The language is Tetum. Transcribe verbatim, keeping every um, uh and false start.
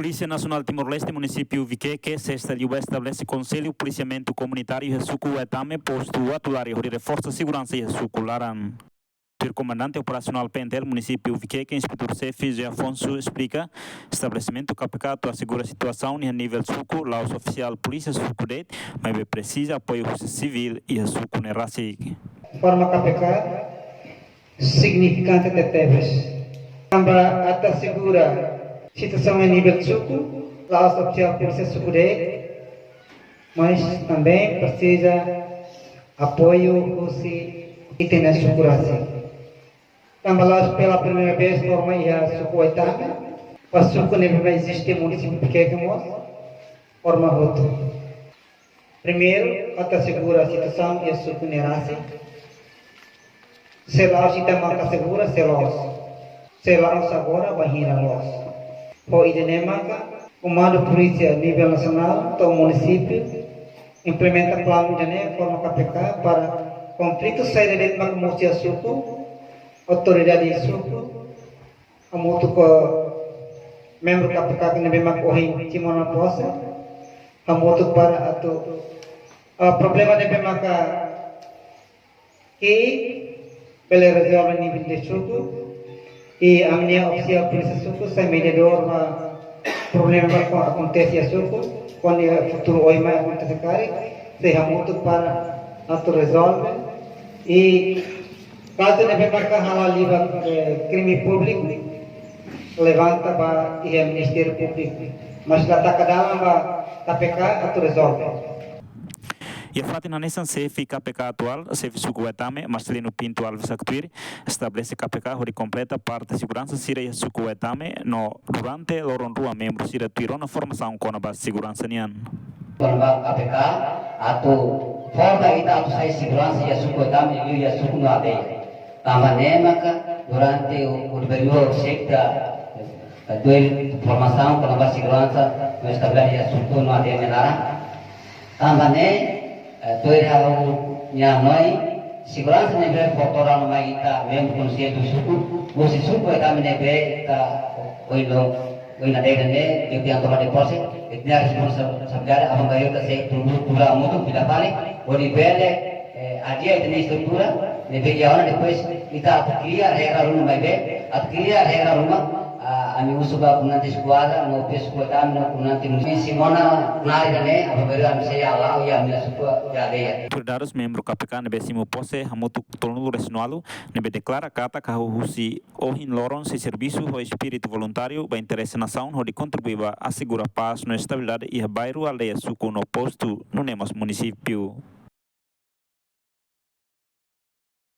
Polísia Nasionál Timor-Leste, Munisípiu Viqueque, sesta liubá estabelese Konsellu Polisiamentu Komunitáriu iha suku Waitame, postu Watulari, hodi reforsa seguransa iha suku laran. Tuir Komandante Operasionál P N T L Munisípiu Viqueque, Inspetór Xefe José Afonso, esplika, estabelesimentu K P K atu asegura situasaun iha nivel suku, la'ós ofisiál polísia suku de'it, maibé presiza apoiu husi sivíl iha suku ne'e rasik. Forma K P K signifikante tebes. Tanba atu asegura situasaun iha nivel suku, la'ós ofisiál polísia suku de'it, mas também presiza apoiu husi ita-nia suku rasik. Tanba la'ós pela primeira vez forma iha suku Waitame, ba suku ne'ebé eziste munisípiu Viqueque mós, forma hotu. Primeiru, atu asegura situasaun iha suku ne'e rasik. Se la'ós ita maka asegura, se loos. Se la'ós agora, bainhira loos. Ho ida-ne'e maka, Komandu Polísia nivel nasionál, to'o munisípiu, implementa planu ida-ne'e, forma K P K, para konflitu saida de'it maka mosu iha suku, autoridade suku, hamutuk ho membru K P K ne'ebé mak ohin simu ona pose, hamutuk para atu, ah, problema ne'ebé maka ki'ik bele rezolve iha nivel de suku, i ami-nia ofisiál polísia suku sai mediadór ba problema ne'ebé akontese iha suku, kuandu iha futuru oin mai akontese karik, sei hamutuk para atu rezolve, i kazu ne'ebé maka hala'o liu ba, eh, krime públiku, levanta ba iha Ministériu Públiku. Mas la taka dalan ba K P K atu rezolve. Iha fatin hanesan, Xefe K P K atuál, Xefe Suku Waitame, Marcelino Pinto Alves haktuir, estabelese K P K hodi kompleta parte seguransa sira iha suku Waitame, no durante loron rua membru sira tuir ona formasaun kona-ba seguransa nian. Kona-ba K P K, atu forma ita atu sai seguransa iha suku Waitame, liuliu iha suku no aldeia. Tanba ne'e maka durante o, o períodu sekta, eh, tuir formasaun kona-ba seguransa no estabilidade iha suku no aldeia nia laran. Tanba ne'e, eh, tuir ha'u-nia hanoin, seguransa ne'ebé fó todan mai ita membru Konsellu Suku, husi suku Waitame ne'ebé ita ohin loron, ohin ha'u dehan ne'e, ita-nia toma de pose, ita-nia responsabilidade, aban-bainrua ita sei tuur, tuur hamutuk fila fali, hodi bele, eh, adia ita-nia estrutura ne'ebé iha ona, depois ita atu kria regra ruma maibé, atu kria regra ruma, ah, ami husu ba komandante eskuadra, no pes kuatame, no komandante munisípiu, simu ona knaar ida-ne'e, aban-bainrua ami sei hala'o iha ami-nia suku iha aldeia. Tuir dadus, membru K P K ne'ebé simu pose hamutuk tolunulu-resin-ualu, ne'ebé deklara katak hahú husi ohin loron sei servisu ho espíritu voluntáriu ba interese nasaun hodi kontribui ba asegura pás no estabilidade iha bairru, aldeia, suku no postu, nune'e mós munisípiu.